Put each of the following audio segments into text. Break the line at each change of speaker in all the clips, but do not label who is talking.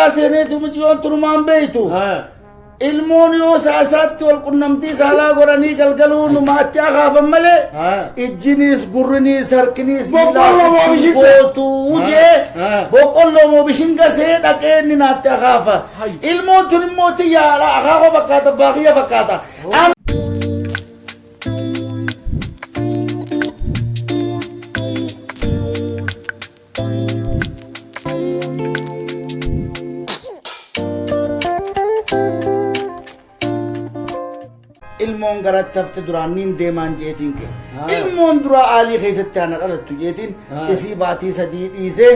boodaa seeneetu mucayyoon turumaan beeytu. Ilmoon yoo saasaatti wal qunnamtii saalaa godhanii galgaluu numaachaa kaafan malee ijjiniis gurriniis harkiniis
Boqqolloo moo
miilaas
bishinga?
gootuu jee boqqolloo moo bishinga see dhaqee inni naatti akaafa. Ilmoon tun immoo tiyya akaakoo fakkaata baakiyya fakkaata. An Ilmoon garatti hafte duraan niin deemaan jeetiin kee. Ilmoon duraa aalii keessatti ana dhalattu jeetiin isii baatii 3 dhiisee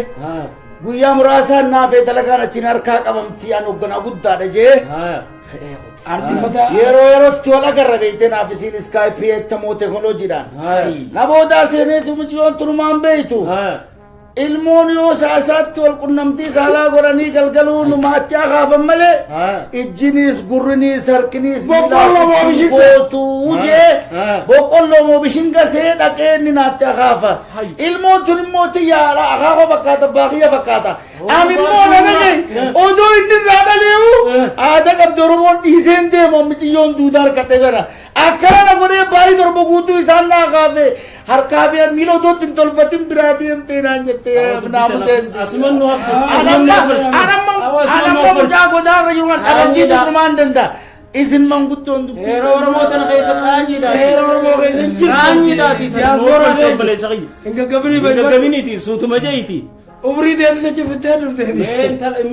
guyyaa muraasaan naafee dalagaan achiin harkaa qabamtii an hoogganaa guddaadha jee. Ka'ee kute.
Artifata.
Yeroo yerootti wal agarra beektee naaf isiin iskaayipii eettamoo teekinooloojiidhaan. Na boodaa seeneetu mucayyoon turumaan beeytu. Ilmoon yoo saasaatti wal qunnamtii saalaa godhanii galgaluu numaachaa kaafan malee ijjiniis gurriniis harkiniis
Boqqolloo moo
miilaas
bishinga?
gootuu jee boqqolloo moo bishinga see dhaqee inni naatti akaafa. Ilmoon tun immoo tiyya akaakoo fakkaata baakiyya fakkaata. Ani immoo na dhagaye odoo inni irraa dhalee'u aadaa qabdi Oromoon dhiiseen deemu miciyyoon duudaa harkadhe sana. Akkana godhee baay'ee torba guutuu isaan naa kaafe harkaa fi miila odoo ittiin tolfatin biraa deemtee naan jettee naamuseen.
Asuman nu haffe. Asuman nu haffe.
Anamma mucaa godaarra jiru kan dhabansiisu sumaan hin danda'a. Isin manguddoon dubbii.
Heera Oromoo tana keessa qaanyiidhaati.
Heera Oromoo keessa hin jirtu.
Qaanyiidhaati.
Diyaaspooraan
Tana obboleessa kiyya.
Hin gaggabinii
Hin gaggabiniiti suutuma je'iti.
Umrii teetu jecha fittee dhufte.
Mee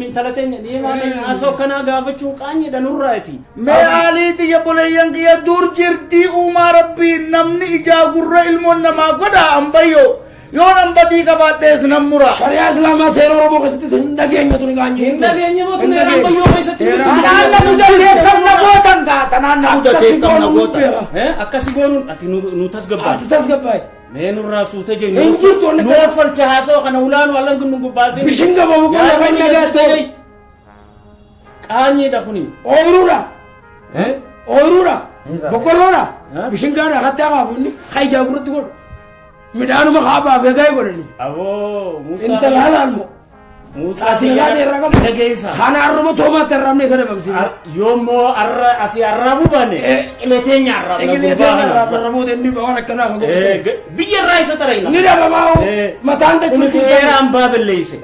intala teenya dhiimaa teenya haasoo akkanaa gaafachuun qaanyiidha nurraati.
Mee haalii tiyya boleeyyan kiyya dur jirtii uumaa rabbii namni ijaa gurra ilmoon namaa godha ambayyoo yoo nan badii qabaadhees nan mura.
Shari'aa Islaamaa seera Oromoo keessatti hin dhageenye tuni qaanyi.
Hin dhageenye moo tuni ambayyoo keessatti hin jirtu.
Tanaan na mudatee kam na gootan kaa tanaan na mudatee kam na gootan.
Akkasi goonuun ati nu tasgabbaati.
Ati tasgabbaa'e.
Mee nurraa suuta jennu.
Hin jirtu wanni
Nu offalche haasawa kana ulaanu allan nu gubbaasin.
Bishin gabamu kun
Yaadni
lafa
kiyya
nagaa
suuta
ta'e.
jei. Qaanyiidha kuni.
Ooyiruudha. Ooyiruudha. Boqqolloodha.
Eh?
Bishingaadha kattaa kaafu inni ijaa gurratti godhu. Midhaanuma kaa baafee ga'e godhani.
Aboo Musaa.
Intala halaan moo.
Musaa
Ati yaada irraa qabdu.
Dhageessa.
Kana har'uma toomaatti har'amne isa dhabamsiifne.
Yoommoo arra asii arraabuu baane ciqilee teenya arraabna
Ciqilee
gurbaa
teenya
kana.
arraabna rabuuti inni waan akkanaa kan godhu.
Biyya irraa isa tarayna.
Ni dhabamaa hoo. Mataan
Kun
dachuu
heera hambaa balleeyse.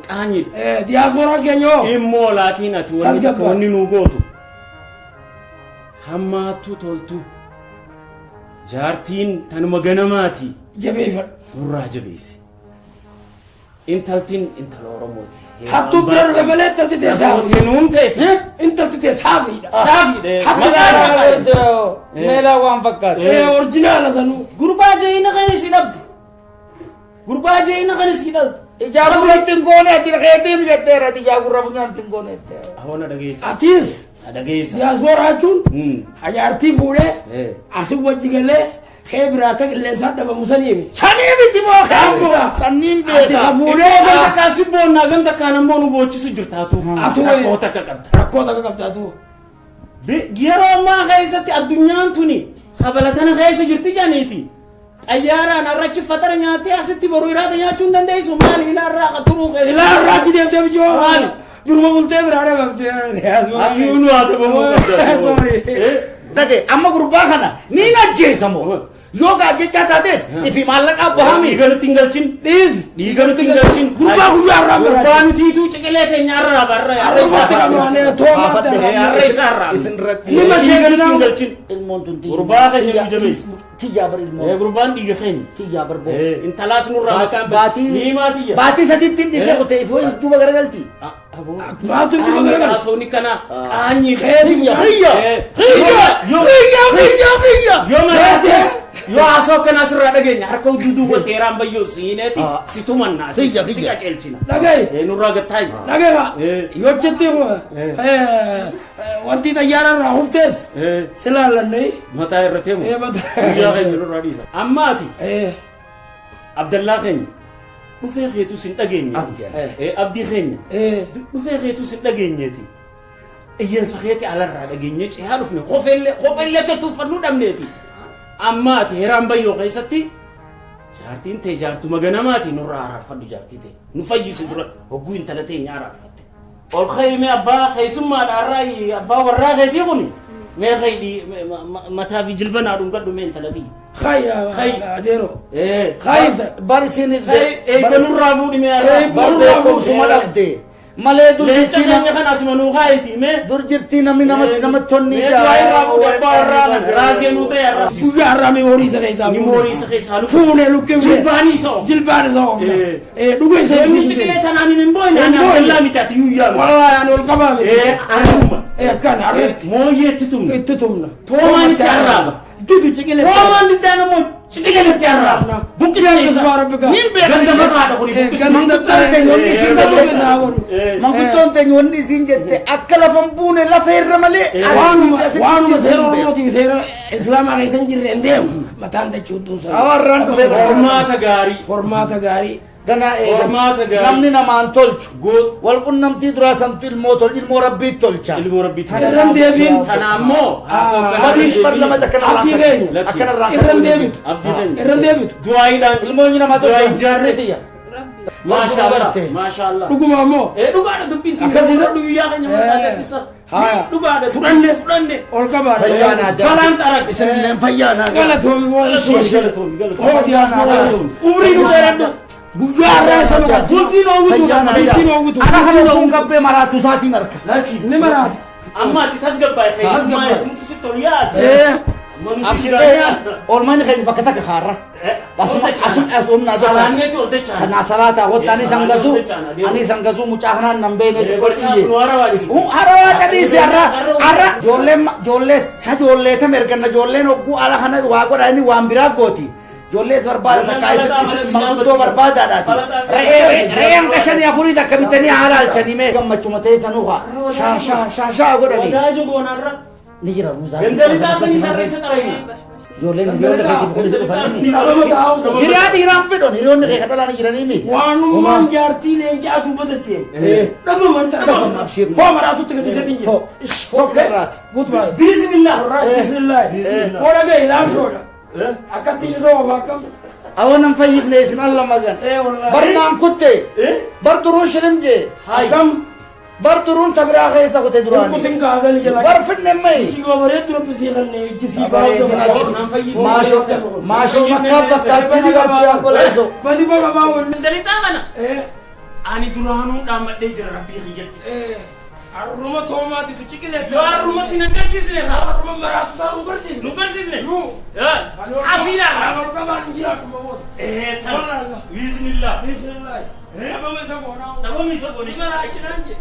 Qaanyiidha.
Diyaaspooraan keenya hoo.
Immoo laakiin ati wanni takka
Tasgabbaa.
wanni nuu gootu. Hammaattuu toltu. Jaartiin tanuma ganamaati.
Jabeeffadhu.
Nurraa jabeesse. Intaltin intala Oromooti.
Hattuu bira dhufe malee intalti tee saafi.
Nuun teeti.
Intalti tee saafiidha.
Saafiidha.
Hattuu
Maqaa meelaa waan fakkaatu.
Orjinaala sanuu.
Gurbaa jeeyina kana si dhabde. Gurbaa jeeyina kana si dhabde.
Ijaa gurra ittiin goone ati keetii jetteera ati ijaa gurra funyaan ittiin goone jette.
Ahoona dhageessa.
Atiis
Dhageessa.
diyaaspooraa jechuun hajaartii fuudhee asii wajji galee kee biraa akka qilleensaa dhabamu sanii.
Sanii miti moo
Kaankuba.
Sanniin
Ati
beeka.
ka fuudhee
Gan takka si boonnaa gan takkaan ammoo nu boochisu jirtaatu.
Atu
Rakkoo takka qabda.
Rakkoo takka qabda atu.
Yeroo ammaa keessatti addunyaan tuni kabala tana keessa jirti janiiti. Xayyaaraan har'achi fatara nyaattee asitti boru iraata nyaachuu hin dandeessu maali ilaa irraa qaxuruu kee.
Ilaa irraa achi deemtee bijoo.
Maali?
Duruma bultee biraa dhabamtee.
Ati nu haa dhabamuu qabda.
Sorry.
Dhage amma gurbaa kana niin ajjeesamoo yoo gaajjechaa taates ifi maallaqaa bahami.
Dhiiga nutti hin galchin.
Dhiis.
Dhiiga nutti hin galchin.
Gurbaa guyyaa irraa biraa.
Gurbaa nutiituu ciqilee teenya arraa barra harra isaa
Arrumatti qabnaanee toomaatti
Harra isaa irraa.
Isin irratti
Ni
Dhiiga nutti hin galchin.
ilmoon tun
Gurbaa keenya nu jabeessi.
Tiyyaa bar ilmoon.
Gurbaan dhiiga keenya.
Tiyyaa bar boo.
Intalaas nurraa mataan
Baatii
Niimaa tiyya.
baatii sadiitti hin dhisee kutee ifoo duuba garagalti.
Maaltu itti magaalaa?
Haasawni kana qaanyi.
Xiyya xiyya xiyya xiyya xiyya xiyya.
Yoo maraates yoo haasawaa akkanaa sirraa dhageenya harka duuduuba teeraan bayyoo siineeti si tumannaa
Xiyya,
si
xiyya.
qaceelchina.
Dhagaye.
Nurraa gattaayi.
Dhagaye. Yoo jetti wanti xayyaara irraa huftees si laallannee.
Mataa irra teemu.
Mataa.
Guyyaa keenya nurraa dhiisa. Amma ati Abdallaa keenya dhufee keetus hin dhageenye. Abdii keenya dhufee keetus hin dhageenyeeti. Iyyansa keeti alarraa dhageenyee cehaa dhufne kofeellee kopheellee akka tuuffannuu dhabneeti. Amma ati heraan bayyoo keessatti jaartiin tee jaartuma ganamaati nurraa araarfadhu jaartii tee. Nu fayyisi dura hogguu intala teenya araarfatte. Ol ka'i mee abbaa keessummaadha har'aa abbaa warraa keetii kuni. Mee ka'i mataa fi jilba naa dhungadhu mee intalatii.
Khayi
Khayi.
adeero.
Eh.
Khayi.
Bar isiinis
Ka'i eegganurraa fuudhi mee har'aa.
Bar beekumsuma dhabde malee dur
Leenca
jirtii
keenya kan asuma nuu kaa'iti mee.
Dur jirtii namni namatti namatti tonni.
Mee du'aa irraa fuudhi abbaa warraa kana raazee nuu ta'e har'aa.
Guyyaa har'aa meemoorii isa keessaa.
Ni moorii isa keessaa lukkisa.
Fuunee lukkifne.
Jilbaanii isa oofa.
Jilbaan isa oofna.
Eh.
Dhuga isa.
Deemni ciqilee tanaan hin booyne ani
Hin booyne.
Abdallaa miti ati yuuyyaa miti.
Wallaahi ani ol qabaa miti.
Arruma.
Akkana arratti.
Mooyyeetti tumna.
Itti tumna.
Toomaan itti arraaba.
Didu ciqilee.
Toomaan diddaan immoo ciqileen itti arraaba. Buqqisne isa.
Nin beeka.
Ganda makaadha kuni buqqisne.
Manguddoon teenya wanni isiin jette manguddoon teenya wanni isiin jette akka lafa hin buune lafa irra malee
Waanuma waanuma seera Oromootiif seera Islaamaa keessa hin jirre hin deemu. Mataan dachee hudduu sana.
Awarraan dhufee
Hormaata gaarii.
Hormaata gaarii.
Ganaa eegan.
Hormaata gaarii.
Namni namaan tolchu.
Goot.
Wal qunnamtii duraa santu ilmoo tol ilmoo rabbii tolcha.
Ilmoo rabbii
Kana irran deebiin.
Tana ammoo haasawaa kana
Barri bar lama akkanarraa
Abdii keenya.
akkanarraa
Irran deebitu.
Abdii keenya.
Irran deebitu.
Du'aayiidhaan.
Ilmoon namaa
Du'aa
tolcha.
hin jaarre.
Tiyya.
Maashaallah.
Barte.
Maashaallah.
Dhuguma ammoo.
Dhugaadha dubbiin tun.
Akkasii
Fudhadhu guyyaa keenya mataa gaddisa.
Haya.
Dhugaadha.
Fudhanne.
Fudhanne.
Ol qabaadha.
Fayyaa naa jaa.
Balaan xaraq.
Isinilleen fayyaa naa jaa.
Galatoomi waan
Galatoomi, galatoomi, galatoomi.
Oo diyaaspoora.
Umrii nu dheeradhu.
Guyyaa har'aa isa maqaa.
Bultiin oowwituudha.
Fayyaa naa jaa.
Isiin oowwitu.
Ana kana kun gabbee maraatu isaatiin harka.
Lakki.
Ni maraata.
Amma ati tasgabbaa'e keessumaa
Tasgabbaa'e.
hedduutu sitti ol yaate. Amma nuti
Abshitee oolmaan keenya bakka takka kaarra. Asuma asuma asuma naa
Salaanneetu ol dachaan.
Sanaa salaataa wanta ani sangasu
Salaanni ol dachaan.
ani sangasu mucaa kanaan nan beene xiqqoo
Barcaas nu harawaa jiru.
Harawaa cadhiisi har'a har'a ijoolleen ijoollee sa ijoolleetam erganna ijoolleen hogguu ala kana waa godha inni waan biraa gooti. Ijoollees barbaada takka isin manguddoo barbaadaadhaati. Re'ee re'ee hanga shanii afurii takka bitanii haala halchanii mee gammachuma teessanuu haa shaa shaa shaa shaa godhanii.
Wadaajo goonaarra.
Ni jira ruuzaa.
Gandalixaa sanii sarree isa xarayna.
Ijoolleen hiriyoonni keetiif kunis dhufanii.
Dhabama taa'u.
Hiriyaa dhiiraan fedhan hiriyoonni kee kadhalaan jiranii miti.
Waanummaan jaartii leencaatu badatte. Dhabama
Dhabama, abshir.
Hoo maraatutti gadi isatiin jira.
Hoo. Tokko irraati.
Goodbye.
Bismillah.
Bismillah. Hoo dhagaye laamshoodha. Akkatti inni soofa akkam.
Awwa nan fayyifne isin alla magan.
Wallahi.
Bar naan kutte. Bar duruun shilim jee.
Akkam.
Bar duruun tabiraa keessa kute duraanii.
Kutin kaagali jala.
Bar fidne mai.
Ijji bareedu rabbi sii kanne ijji sii
Bareedina maashoo maashoo makkaa fakkaatti ni gartuu akkoleessu.
Badi baga baa wanni.
Gandalixaa kana. Ani duraanuu dhaammadhee jira rabbii kiyyatti.
Harruma toomaatitu ciqilee.
Yoo harrumatti nan garsiisne haa.
Harruma maraatu isaa nu garsiisne.
Nu garsiisne.
Nu.
Asiidhaan.
Ani ol qabaan hin jiraadhu mamoota.
Tan. Bismillah.
Bismillah. Dhabama isa goonaa.
Dhabama isa goone.
Isa raachinaan jee.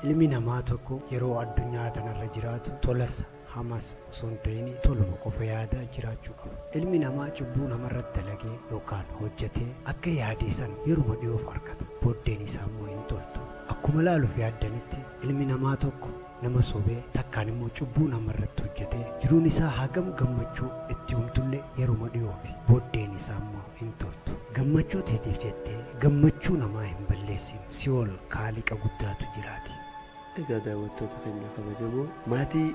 Ilmi namaa tokko yeroo addunyaa tanarra jiraatu tolas hamas osoo hin ta'in toluma qofa yaadaa jiraachuu qaba. Ilmi namaa cubbuu namarratti dalagee yookaan hojjetee akka yaadee san yeruma dhiyoof argata. Booddeen isaa immoo hin toltu. Akkuma laaluuf yaaddanitti ilmi namaa tokko nama sobee takkaan immoo cubbuu namarratti hojjetee jiruun isaa hagam gammachuu itti humtullee yeruma dhiyoofi booddeen isaa immoo hin toltu. Gammachuu teetiif jettee gammachuu namaa hin balleessin. Si'ool kaaliqa guddaatu jiraati.
Egaa daawwattoota keenya kabajamoo maatii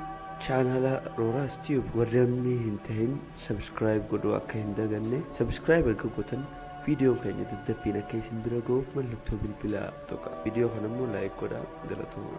chaanala Rooraas Tube warri hin tahin subscribe godhuu akka hin daganne, subscribe erga gootan viidiyoon keenya daddaffiin akka isin bira ga'uuf mallattoo bilbilaa tuqa. Viidiyoo kana immoo like godhaa. Galatooma.